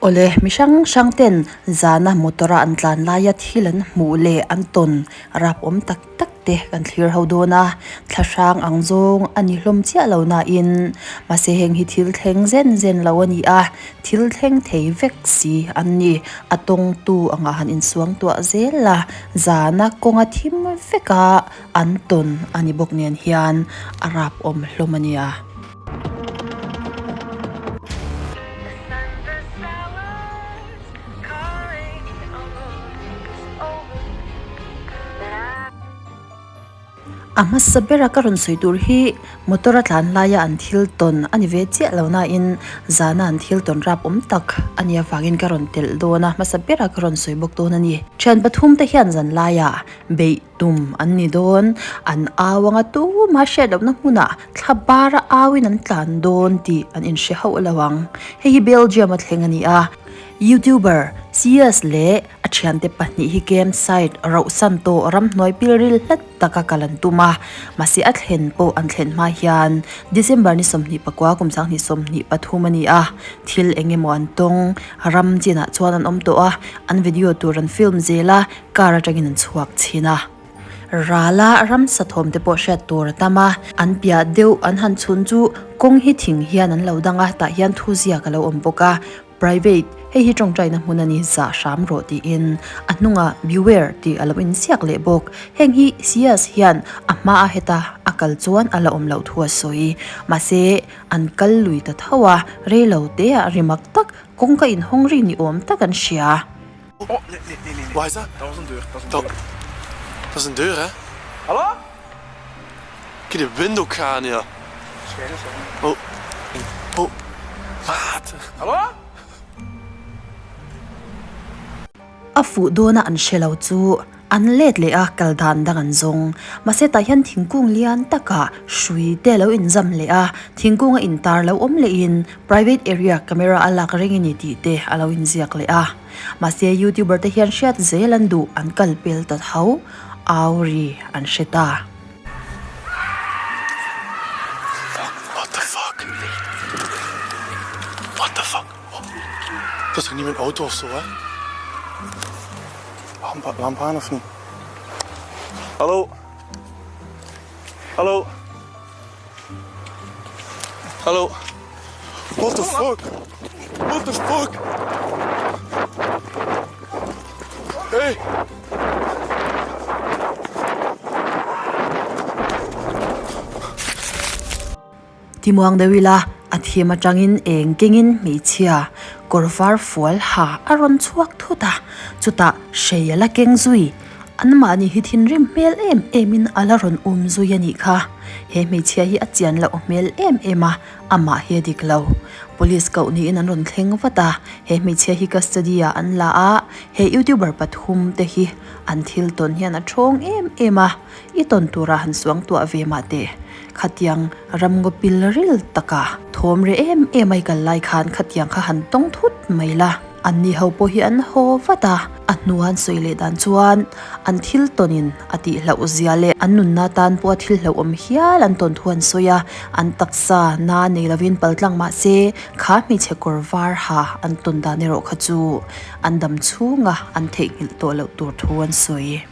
Awle, mi hrang hrang ten zana motor a an tlan laia thil an hmuh leh an tawn rap awm tak tak te kan thlir ho dawn a, thla hrang ang zawng a ni hlawm chiah lo nain mahse heng hi thil thleng zen zen lo a ni a, thil thleng thei vek si an ni. A tawngtu angah han insuang tuah zel a, zana kawnga thim veka an tawn a ni bawk nen hian a rap awm hlawm a nia. A hmasa bera ka rawn sawi tur hi motor a tlan laia an thil tawn a ni ve chiah lo nain zana an thil tawn rap awm tak a nih avangin ka rawn telh dawn a, hmasa bera ka rawn sawi bawk dawn a ni. Thian pathum te hian zan laiah beih tum an ni dawn, an au anga tuma hriat lohna hmunah thla bara auin an tlan dawn tih an inhre hauh lo ang. Hei hi Belgium a thleng a ni a, YouTuber CS leh a thiante pahnih hi campsite rauhsan tawh ramhnuai pilril hlat taka kal an tum a, mahse a thlen pawh an thlen hma hian December ni 24 kum 2023 a ni a, thil eng emaw an tawng, ram chinah chuan an awm tawh a, an video tur an film zel a, Car atangin an chhuak chhin a, rala ramsa thawm te pawh hriat tur a tam a, an piah deuh an han chhun chu kawng hi thing hian an lo dang a, tah hian thu ziak a lo awm bawk a, private hei hi tawngtaina hmun a ni zah hram rawh tiin a hnungah beware tih a lo inziak leh bawk, heng hi CS hian a hma a heta a kal chuan a la awm loh thu a sawi, mahse an kal lui ta tho a, reilo te ah rimak tak kawngka inhawng ri ni awm tak an hria. Oh, nee, nee, nee, nee. Waar is dat? Dat was een deur. Dat is een deur. Dat is een deur, hè? Hallo? Kijk de wind ook gaan, ja. Schijn is, hè? Oh. Oh. Maat. Hallo? A fuh dawna an hre lo chu an let leh a kal dan dang an zawng. Mahse tah hian thingkung lian takah hrui te lo inzam leh a, thingkung a intar lo awm lehin private area camera a lak reng a ni tih te a lo inziak leh a. Mahse youtuber te hian hriat zel an duh an kal pel ta tho, au ri an hre ta. Fuck, what the fuck? What the fuck? Dat is toch niet mijn auto of zo hè? Lamp, lamp aan of niet? Hallo? Hallo? Hallo? What the fuck? What the fuck? Hey! Timuang deuh ila, a thim atangin eng kengin hmeichhia kawr var fual ha a rawn chhuak thut a, chutah hrei a la keng zui. Anmahni hi thinrim hmel em emin a la rawn um zui a nih kha. He hmeichhia hi a chian loh hmel em em a, amah hi a dik lo. Police koh niin an rawn thleng vat a, he hmeichhia hi custody ah an la a, he youtuber pathum te hi an thil tawn hian a thawng em em a, i tawn tura han suang tuah ve mah teh. Khatiang ramngaw pil ril taka thawm reh em em a i kal lai khan khatiang kha han tawng thut mai la. Anni ho pawh hi an haw vat a, a hnu an sawi leh dan chuan an thil tawnin a tih hlauh zia leh an nunna tan pawha thil hlauhawm hial an tawn thu an sawi a, an taksa na nei lovin paltlang mah se kha hmeichhe kawr var ha an tawn dan erawh kha chu an dam chhunga an theihnghilh tawh loh tur thu an sawi.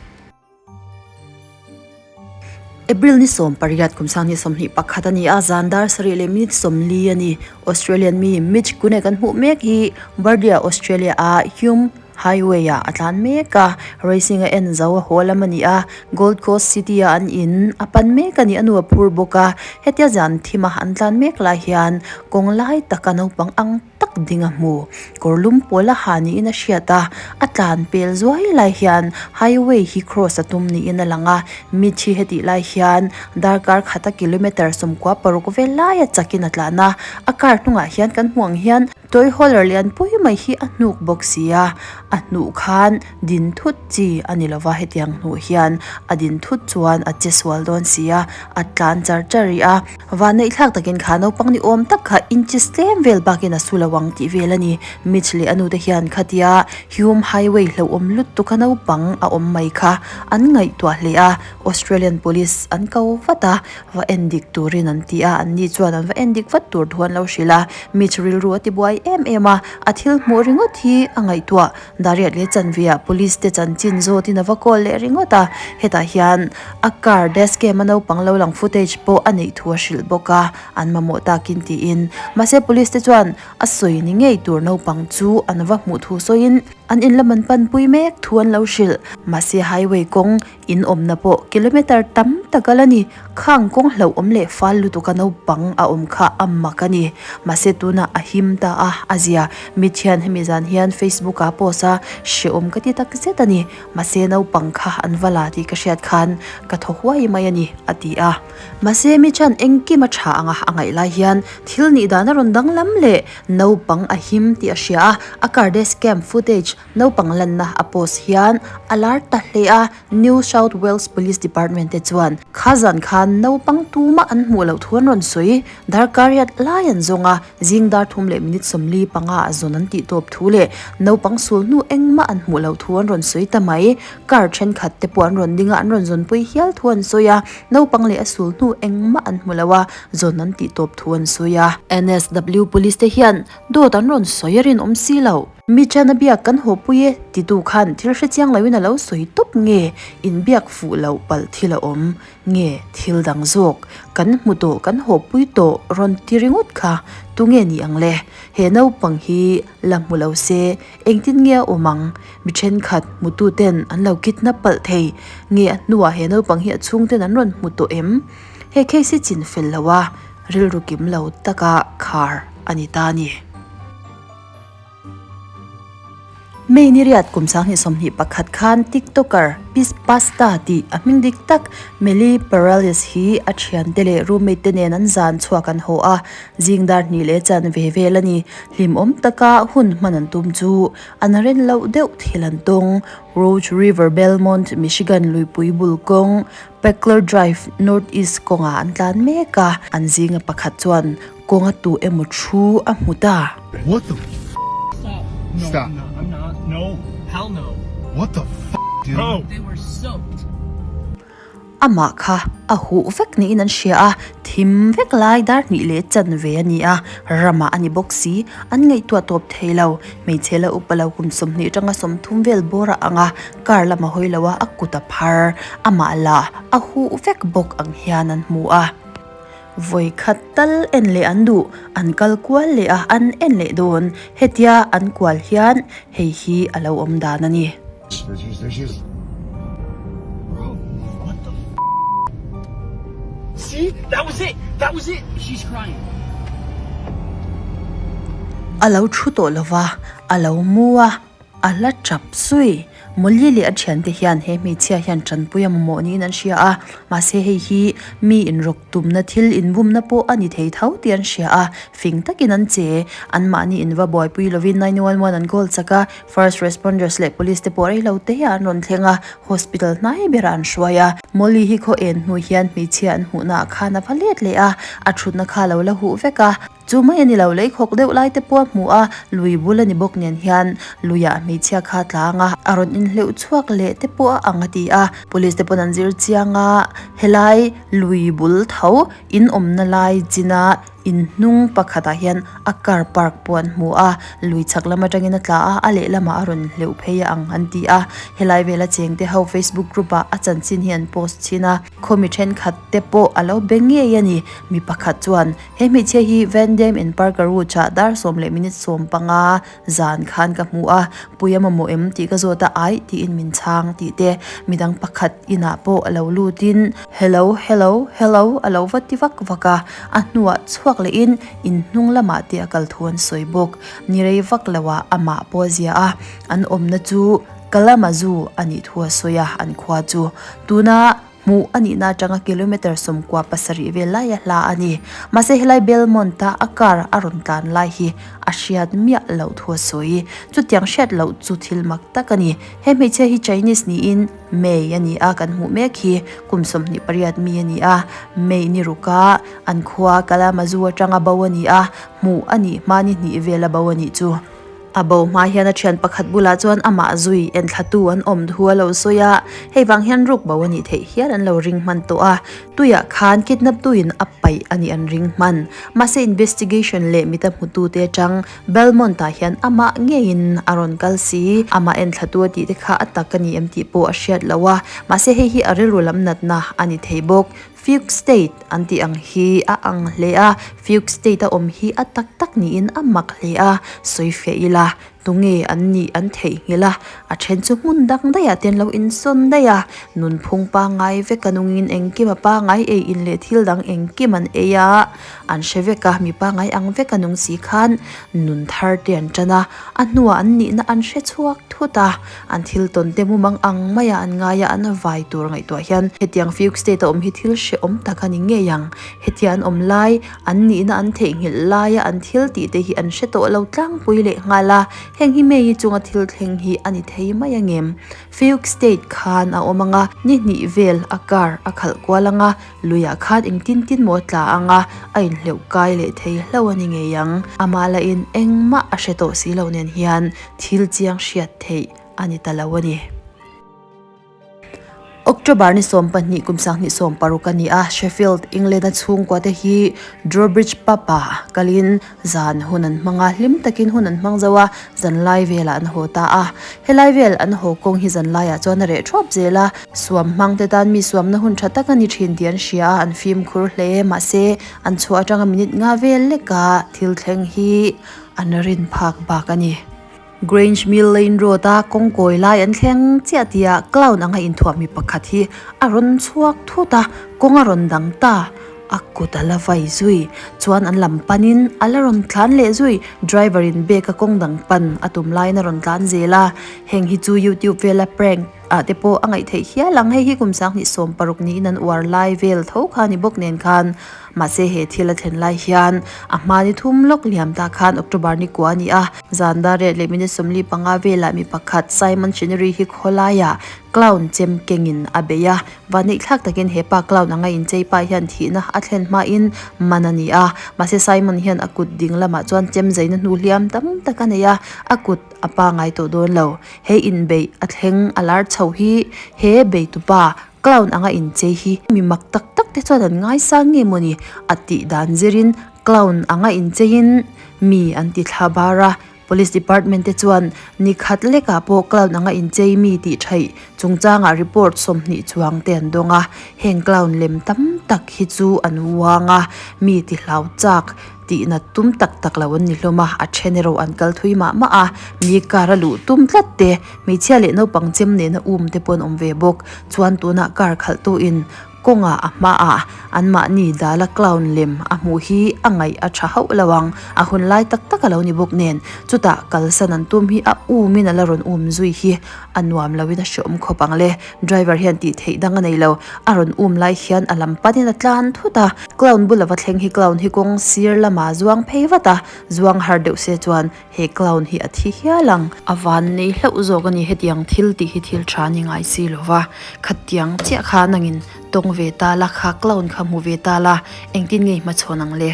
April ni 18 kum 2021 a ni a, zan dar sarih leh minute 40 a ni. Australian mi Mitch Kune kan hmuh mek hi Bardia, Australia a Hume Highway ah a tlan mek a, racing a en zo a haw lam a ni a, Gold Coast City ah an in a pan mek a ni, a nu a phur bawk a, hetia zan thim a an tlan mek lai hian kawng lai taka naupang ang tak ding a hmu. Kawr lum pawl a ha niin a hriat a, a tlan pel zuai lai hian highway hi cross a tum niin a lang a, mit hi hetih lai hian darkar khata kilometer 16 vel laia chakin a tlan a, a car hnungah hian kan hmuh ang hian toy hauler lian pui mai hi a hnuk bawk si a, a hnuh khan din thut chi a ni lova hetiang hnuh hian a din thut chuan a che sual dawn si a, a tlan char char rih a. Vanneih thlak takin kha naupang ni awm tak kha inches tlem vel bakin a su lo ang tih vel a ni. Mitch leh a nute hian khatia Hume Highway hlauhawm lutuk a naupang a awm mai kha an ngaihtuah hle a, Australian Police an ko vat a, va en dik turin an ti a, anni chuan an va en dik vat tur thu an lo hrilh a, Mitch rilru a ti buai ramhuai em em a, a thil hmuh ringawt hi a ngaihtuah. Dariat leh chanveah police te chanchin zawtin a va call leh ringawt a, hetah hian a car dash cam a naupang lo lang footage pawh a neih thu a hrilh bawk a, an mamawh takin tiin. Mahse police te chuan a sawi ni ngei tur naupang chu an va hmuh thu sawiin an in lam an panpui mek thu an lo hrilh. Mahse highway kawng in awmna pawh kilometer tam tak a la ni. Khang kawng hlauhawm leh fal lutuk a naupang a awm kha a mak a ni. Mahse tunah a him ta a, a zia. Mit hian hemi zan hian Facebook ah post a hrehawm ka ti tak zet a ni. Mahse naupang kha an va la tih ka hriat khan ka thaw huai mai a ni, a ti a. Mahse mi chuan engkim a tha anga a ngaih lai hian thil nih dan a rawn danglam leh naupang a him tih a hria a, a car dash cam footage naupang lanna a post hian a lar ta hle a, New South Wales Police Department te chuan kha zan khan naupang tumah an hmuh loh thu an rawn sawi. Darkar riat lai an zawng a, zing dar thum leh minute 45 ah zawn an tih tawp thu leh naupang sul hnu engmah an hmuh loh thu an rawn sawi ta mai. Car thenkhat te pawh an rawn ding a, an rawn zawnpui hial thu an sawi a, naupang leh a sul hnu engmah an hmu lo a, zawn an tih tawp thu an sawi a. NSW Police te hian dawt an rawn sawi a rinawm si lo. Mi chana biak kan haw pui e titu khan thil hre chiang loin a lo sawi tawp nge inbiak fuh loh palh thil a awm nge thil dang zawk kan hmu tawh kan haw pui tawh rawn ti ringawt kha tunge ni ang le? He naupang hi la hmu lo se engtin nge a awm ang? Mi thenkhat hmutu ten an lo kidnap palh thei nge a hnuah he naupang hi a chhungten an rawn hmu tawh em? He case hi chin fel lo a rilru kim lo taka khar a ni ta a ni. May ni riat kum 2021 khan TikToker Peace Pasta tih a hming dik tak Meli Perales hi a thiante leh roommate te nen an zan chhuak an haw a, zing dar hnih leh chan ve vel a ni. Hlimawm taka hun hman an tum chu an ren loh deuh thil an tawng. Rouge River Belmont, Michigan luipui bul kawng Peckler Drive Northeast kawngah an tlan mek a, an zinga pakhat chuan Kawnga tu emaw thu a hmu ta. What the f Stop. No, Stop. I'm not. I'm not. No. Hell no. What the f dude? Bro. They were soaked. Amah kha a huh vek niin an hria a, thim vek lai dar hnih leh chanve a ni a, ramah a ni bawk si, an ngaihtuah tawp thei lo. Hmeichhe la upa lo kum 20 atanga 30 vel bawr a ang a, car lam a hawi lo a, a kut a phar, amah lah a huh vek bawk ang hian an hmu a. Vawi khat tal en leh an duh, an kal kual leh a, an en leh dawn. Hetia an kual hian hei hi a lo awm dan a ni. A lo thu tawh lo va, a lo mu a. A la tap zui. Molly leh a thiante hian he hmeichhia hian tanpui a mamawh niin an hria a, mahse hei hi mi inrawk tumna thil inbumna pawh a ni thei tho tih an hria a, fing takin an che. Anmahni inva buaipui lovin 911 an call chak a, first responders leh police te pawh reilo te ah an rawn thleng a, hospital hnai berah an hruai a. Molly hi khaw en hnu hian hmeichhia an hmuhna ah khan a va let leh a, a thutna kha a lo la huh vek a. Chu mai a ni lo, lei khawk deuh lai te pawh a hmu a, lui bul a ni bawk nen hian luiah hmeichhia kha a tlang a, a rawn inhleuh chhuak leh te pawh a ang a ti a. Police te pawn an zir chiang a, helai lui bul tho in awmna lai china in hnung pakhatah hian a car park pawh an hmu a, lui chhak lam atangin a tla a, a lehlamah a rawn hleuh phei a ang an ti a. Helai vela chengte ho Facebook group ah a chanchin hi an post thin a, khawmi thenkhat te pawh a lo be ngei a ni. Mi pakhat chuan He hmeichhia hi Van Dam in Parker Rouge ah dar sawm leh minute 15 zan khan ka hmu a, pui a mamawh em tih ka zawt a, aih tiin min chhang tih te midang pakhat inah pawh a lo lut in hello hello hello a lo va ti vak vak a, a hnuah chhuak leh in in hnung lamah te a kal thu an sawi bawk. Ni rei vak lo ah amah pawh a zia a, an awmna chu Kalamazoo a nih thu a sawi a, an khua chu tuna Hmuh a nihna atanga kilometre 17 vel lai a hla a ni. Mahse helai Belmont-a a car a rawn tlan lai hi a hriat miah loh thu a sawi. Chutiang hriat loh chu thil mak tak a ni. He hmeichhia hi Chinese niin May a ni a, kan hmuh mek hi kum 28 mi a ni a. May ni ruka an khua Kalamazoo atanga bo a ni a, hmuh a nih hma ni hnih vel a bo a nih chu. A bo hma hian a thian pakhat bulah chuan amah zui enthlatu an awm thu a lo sawi a, hei vang hian ruk bo a nih theih hial an lo ring hman tawh a, tuiah khan kidnap tuin a paih a nih an ring hman. Mahse investigation leh mita hmutute atang Belmont ah hian amah ngeiin a rawn kal si, amah enthlatu a tih te kha a tak a ni em tih pawh a hriat loh a, mahse hei hi a rilru lam natna a ni thei bawk. Fugue state an tih ang hi a ang hle a, fugue state a awm hi a tak tak niin a mak hle a, sawi fiah ila tunge an nih an theihnghilh a, a then chu hmun dang daih ah te an lo insawn daih a, nunphung pangngai vek a nungin engkim a pangngai ei in leh thil dang engkim an ei a, an hre vek a, mi pangngai ang vek a nung si khan nun thar te an tan a, a hnuah an nihna an hre chhuak thut a, an thil tawn te mumang ang maia an ngai a, an vai tur ngaihtuah hian hetiang fugue state a awm hi thil hrehawm tak a ni ngei ang. Hetia an awm lai, an nihna an theihnghilh laia an thil tih te hi an hre tawh lo tlangpui leh nghal a, heng hi May-i chunga thil thleng hi a ni thei mai angem? Fugue state khan a awm ang a, ni hnih vel a car a khalh kual ang a, Luiah khan engtin tin maw a tla ang a, a inhleuh kai leh thei hlauh a ni ngei ang. Amah lahin engmah a hre tawh si lo nen hian thil chiang hriat theih a ni ta lo a ni. October ni 12 kum 2016 a ni a, Sheffield, England-a chhungkua te hi Drawbridge Pub-ah kalin Zan hun an hmang a, hlim takin hun an hmang zo a, zanlai velah an haw ta a. Helai vel an haw kawng hi zanlaiah chuan a reh thuap zel a, suam hmang te tan mi suamna hun tha tak a ni thin tih an hria a, an fimkhur hle. Mahse, an chhuah atanga minute nga vel leka thil thleng hi an rin phak bak a ni. Grange Mill Lane Road a kawng kawi lai an thleng chiah tihah clown anga inthuah mi pakhat hi a rawn chhuak thut a, kawng a rawn dang ta. A kut a la vai zui. Chuan an lam panin a la rawn tlan leh zui. Driver in bag a kawng dang pan a tum laiin a rawn tlan zel a. Heng hi chu YouTube vela prank ah te pawh a ngaih theih hial ang. Hei hi kum 2016 niin an uar lai vel tho kha ni bawk nen khan. Mahse he thil a thlen lai hian a hma ni thum lawk liam ta khan October ni kua a ni a, zan dar riat leh minute 45 velah mi pakhat Simon Chenery hi khawlaiah clown chem kengin a bei a, vanneih thlak takin he pa clown anga inchei pa hian thihna a thlen hmain man a ni a, mahse Simon hian a kut ding lamah chuan chem zaina hnu hliam tam tak a nei a, a kut a pangai tawh dawn lo. He inbeih a thleng a lar chho hi he beitupa Clown anga inchei hi mi mak tak tak te chuan an ngaisang nge mawni a tih dan zirin clown anga incheiin mi an ti thla bar a, Police department te chuan ni khat lekah pawh clown anga inchei mi tih theih chungchangah report 20 chuang te an dawng a, heng clown lem tam tak hi chu an uang a, mi ti hlau chak tih nat tum tak tak lo an ni hlawm a, a then erawh an kal thui mah mah a, mi car a luh tum tlat te, hmeichhia leh naupang chem nena um te pawh an awm ve bawk, chuan tunah car khalh tu in kawngah a hmaah an mahni dala clown lem a hmuh hi a ngaih a tha hauh lo ang, a hun lai tak tak a lo ni bawk nen, chutah kalsan an tum hi a um in a la rawn um zui hi a nuam lo in a hreawm khawp ang le. Driver hian tih theih dang a nei lo, a rawn um lai hian a lam panin a tlan thut a, clown bula va thleng hi clown hi kawng sir lamah zuang phei vat a, zuang har deuh se chuan he clown hi a thi hial ang. A van nei hlauh zawk a ni, hetiang thil tih hi thil tha ni ngai si lo va, khatiang chiah kha nangin tawng ve ta la, kha clown kha hmu ve ta la, engtin nge i hmachhawn ang le?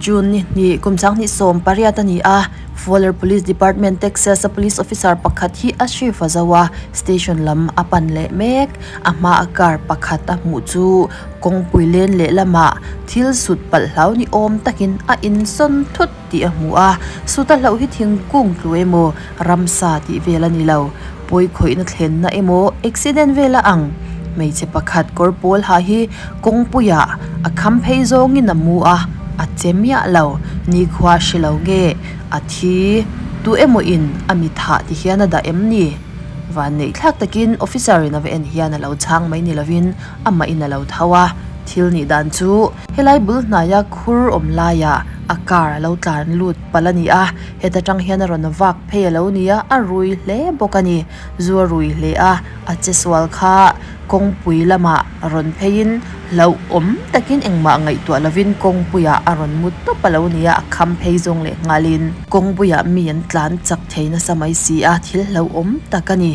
June ni hnih kum 2018 a ni a, Fowler Police Department Texas a police officer pakhat hi a shift a zo a, station lam a pan leh mek. A hma a car pakhat a hmuh chu kawngpui len leh lamah thil sut palh hlau ni awm takin a insawn thut tih a hmu a, sut a hlauh hi thingkung tlu emaw ramsa tih vel a ni lo. Pawikhawihna thlenna emaw accident vel a ang. Hmeichhe pakhat kawr pawl ha hi kawngpuiah a kham phei zawngin a mu a, a che miah lo. Nikhua hre lo nge a thi tu emaw in a mi thah ti hian a dah em ni? Vanneih thlak takin officer in a va en hian a lo chhang mai ni lovin amah in a lo tho a. Thil nih dan chu helai bul hnaia khur awm laiah a car a lo tlan lut palh a ni a. Heta tang hian a rawn vak phei a lo ni a, a rui hle bawk a ni. Zu a rui hle a, a che sual kha kawngpui lamah rawn pheiin hlauhawm takin engmah ngaihtuah lovin kawngpuiah a rawn mu tawp a lo ni a, a kham phei zawng leh nghalin kawngpuiah mi an tlan chak thei nasa mai si a, thil hlauhawm tak a ni.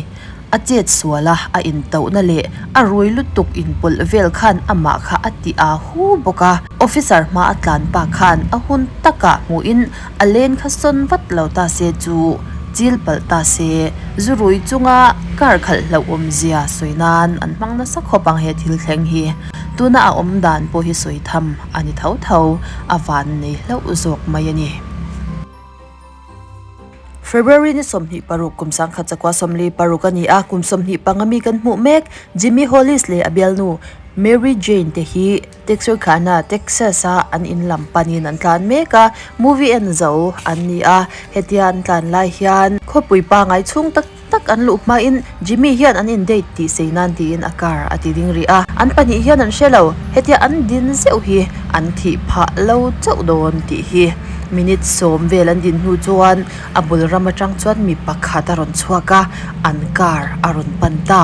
A chet sual a, a intauhna leh a rui lutuk inpawlh vel khan amah kha a ti aa hu bawk a. Officer hma a tlan pa khan a hun takah hmuhin a len kha sawn vat lo ta se chu chil palh ta se, zu rui chunga car khalh hlauhawm zia sawi nan an hmang nasa khawp ang he thil thleng hi. Tuna a awm dan pawh hi sawi tham a ni tho tho, a van nei hlauh zawk mai a ni. February ni 26 kum sangkhat chakua 46 a ni a, kum 25 mi kan hmuh mek Jimmy Hollis leh a bialnu Mary Jane te hi Texarkana, Texas a an in lam panin an tlan mek a, movie en zo an ni a, hetia an tlan lai hian khawpui pangai chhung tak tak an luh hmain Jimmy hian an in date tih sei nan tiin a car a ti ding rih a, an pahnih hian an hre lo, hetia an din zeuh hi an thih phah lo chauh dawn tih hi minute sawm vel an din hnu chuan a bul ram atang chuan mi pakhat a rawn chhuak a, an car a rawn pan ta.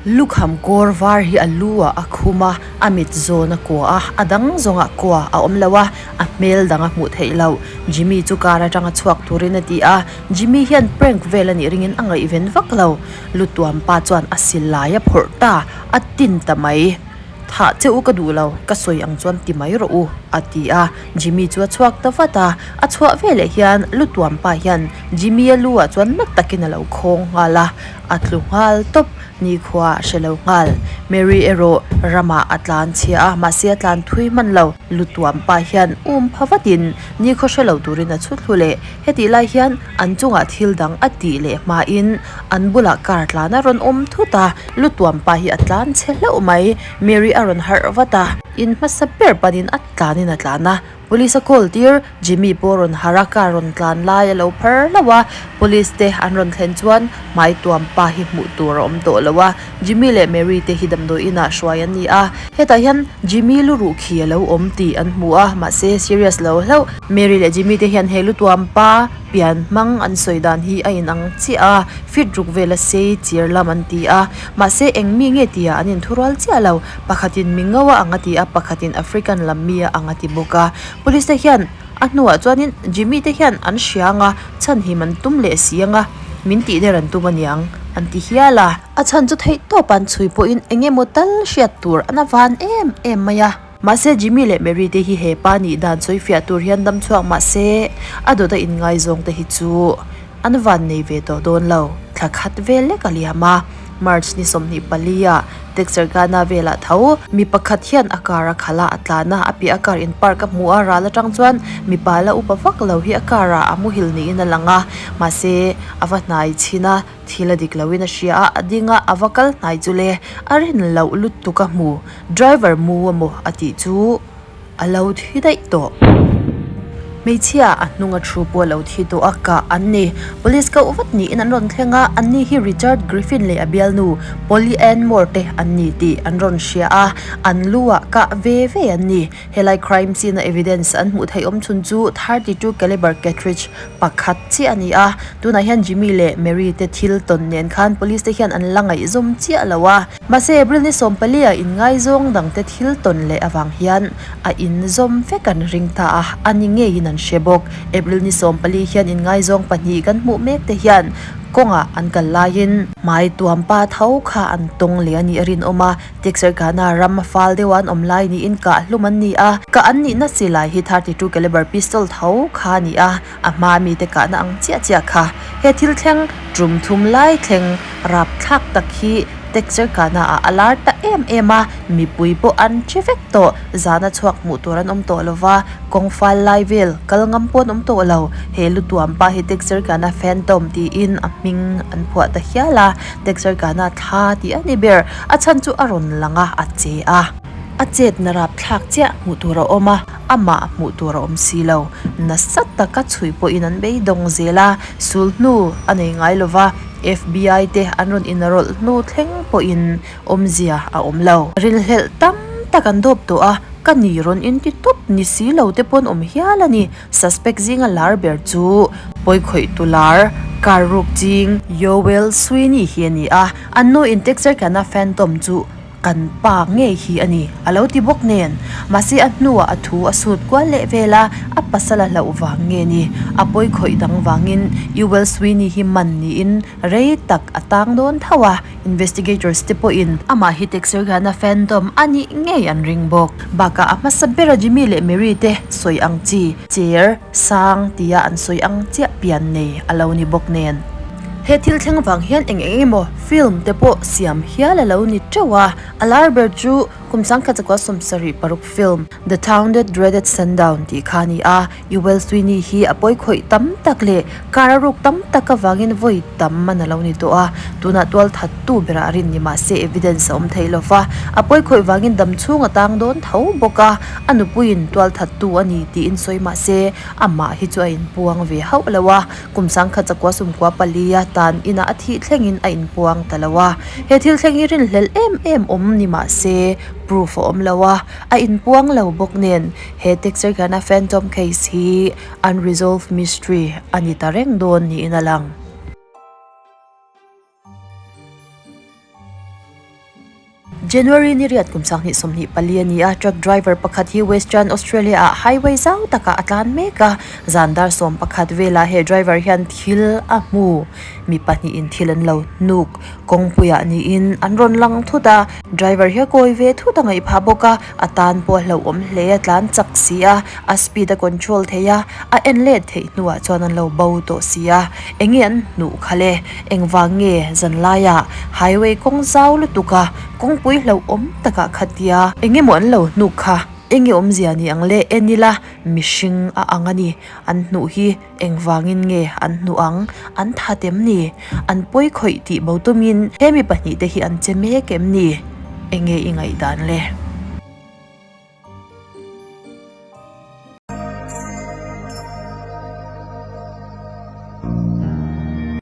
Lukham kawr var hi a lu ah a khum a, a mit zawn a kua a, a dang zawngah kua a awm lo a, a hmel dang a hmuh theih loh. Jimmy chu car atanga chhuak turin a ti a, Jimmy hian prank vel a nih ringin a ngaihven vak lo. Lutuam pa chuan a silai a phawrh ta, a tin ta mai. Thah che u ka duh lo, ka sawi ang chuan ti mai rawh u, a ti a. Jimmy chu a chhuak ta vat a, a chhuah veleh hian Lutuam pa hian Jimmy-a lu ah chuan na takin a lo khawng nghal a, a tlu nghal tawp. Nikhua a hre lo nghal. Mary erawh ramah a tlan chhia a, mahse a tlan thui hman lo. Lutuam pa hian um pha vatin nikhaw hre lo turin a chhu thlu leh. Hetih lai hian an chungah thil dang a tih leh hmain an bulah car tlan a rawn awm thut a, Lutuam pa hi a tlan chhe hlauh mai. Mary a rawn harh vat a, in hmasa ber panin a tlanin a tlan a. Police a call tir, Jimmy pawh rawn harh a, car rawn tlan lai a lo phar hlauh a, Police te an rawn thlen chuan hmai tuam pa hi hmuh tur a awm tawh lo a, Jimmy leh Mary te hi damdawi inah hruai an ni a, hetah hian Jimmy lu ruh khi a lo awm tih an hmu a, mahse serious lo hlauh. Mary leh Jimmy te hian he lu tuam pa pian hmang an sawi dan hi a inang chiah a, fit ruk vela sei chir lam an ti a, mahse eng mi nge tia an inthurual chiah lo. Pakhatin mi ngo a ang a ti a, pakhatin African lam mi a ang a ti bawk a. Police te hian a hnuah chuanin Jimmy te hian an hria ang a, chhanhim an tum leh si ang a, min tih der an tum aniang an ti hial a. A chhan chu theih tawp an chhui pawhin eng emaw tal hriat tur an a van em em mai a. Mahse Jimmy leh Mary te hi he pa nih dan sawi fiah tur hian dam chhuak mahse a dawt a inngaizawng te hi chu an van nei ve tawh dawn lo. Thla khat vel lek a liam a, March ni 24 ah Texarkana velah tho mi pakhat hian a car a khalh a, a tlan a, a piah a car in park a hmu a, ral atang chuan mipa la upa vak lo hi a car ah a muhil niin a lang a, mahse a va hnai chhin a, thil a dik loin a hria a, a ding a, a va kal hnai chu le, a rin loh lutuk a hmu, driver mu amaw a tih chu. A lo thi daih tawh. Hmeichhia a hnung a thu pawh a lo thi tawh a, kah an ni. Police koh vat niin an rawn thleng a, anni hi Richard Griffin leh a bialnu Polly Ann Moore te an ni tih an rawn hria a, an lu ah kah ve ve an ni. Helai crime scene a evidence an hmuh theih awm chhun chu 32 caliber cartridge pakhat chiah a ni a, tunah hian Jimmy leh Mary te thil tawn nen khan police te hian an la ngaihzawm chiah lo a. Mahse April ni sawmpalia inngaizawng dangte thil tawn leh avang hian a inzawm vek an ring ta a, a ni ngeiin an hre bawk. April ni sawmpali hian inngaizawng pahnih kan hmuh mek te hian kawngah an kal laiin hmai tuam pa tho kha an tawng leh a nih a rinawm a, Texarkana ram a fal deuha an awm lai niin kah hlum an ni a, kah an nihna silai hi 32 caliber pistol tho kha a ni a, a hma mite kahna ang chiah chiah kha. He thil thleng tum thum lai thleng rapthlak tak hi Texarkana ah a lar ta em em a, mipui pawh an che vek tawh, zana chhuak hmuh tur an awm tawh lo va, kawng fal lai vel kal ngam pawh an awm tawh lo. He lutuam pa hi Texarkana Phantom tiin a hming an phuah ta hial a, Texarkana thla tih a ni ber, a chhan chu a rawn lang a, a che a. A chetna rapthlak chiah hmuh tur a awm a, amah hmuh tur a awm si lo. Nasa taka chhui pawhin an beidawng zel a, sul hnu a nei ngai lo va, FBI te an rawn inrawlh hnu thleng pawhin awmzia a awm lo. Rinhlelh tam tak an dawp tawh a, ka ni rawn inti tawp ni si lo te pawn awm hial a ni. Suspect zinga lar ber chu pawikhawihtu lar, car ruk ching Yoel Sweeney hi a ni a, an nu in Texarkana Phantom chu. Kan pa ngei hi a ni, a lo ti bawk nen. Mahse a hnuah a thu a sut kual leh vel a, a pasal a hlauh vang nge ni? A pawi khawih dang vangin Ewell Sweeney hi man niin rei tak a tang dawn tho a, investigators te pawhin amah hi Texarkana Phantom a nih ngei an ring bawk. Bakah a hmasa bera Jimmy leh Mary te sawi ang chi, cher, sang tia an sawi ang chiah pian nei a lo ni bawk nen. He thil thleng vang hian eng eng emaw film te pawh siam hial a lo ni teuh a, a lar ber chu kum sangkhat zakua 76 film The Town That Dreaded Sundown tih kha a ni a, Ewell Sweeney hi a pawi khawih tam tak leh kar a ruk tam tak avangin vawi tam man a lo ni tawh a, tunah tual thattu berah a rin ni mah se evidence a awm thei lo va, a pawi khawih vangin dam chhung a tang dawn tho bawk a, a nupuiin tual thattu a ni tiin sawi mah se amah hi chu a inpuang ve hauh lo a. Kum sangkhat zakua sumkua palia tan inah a thih thlengin a inpuang ta lo a. He thil thleng hi rinhlelh em em awm ni mah se proof a awm lo a, a inpuang lo bawk nen he Texarkana Phantom case hi unresolved mystery a ni ta reng dawn niin a lang. January ni riat kum 2024 a ni a, truck driver pakhat hi Western Australia ah highway zau takah a tlan mek a, zan dar 11 velah he driver hian thil a hmu. Mi pahnihin thil an lo hnuk kawngpuiah niin an rawn lang thut a, driver hi a kawi ve thut a ngaih phah bawk a, a tan pawh a hlauhawm hle a tlan chak si a, a speed a control thei a, a en let theih hnuah chuan an lo bo tawh si a, enge an hnuh kha le? Engvang nge zanlaiah highway kawng zau lutuk a kawngpui hlauhawm takah khatia eng emaw an lo hnuk kha enge awmzia ni ang le en ila mihring a ang a ni an hnuh hi engvangin nge an hnuh ang an that em ni an pawi khawih tih bo tumin he mi pahnihte hi an che mek em ni enge i ngaihdan le.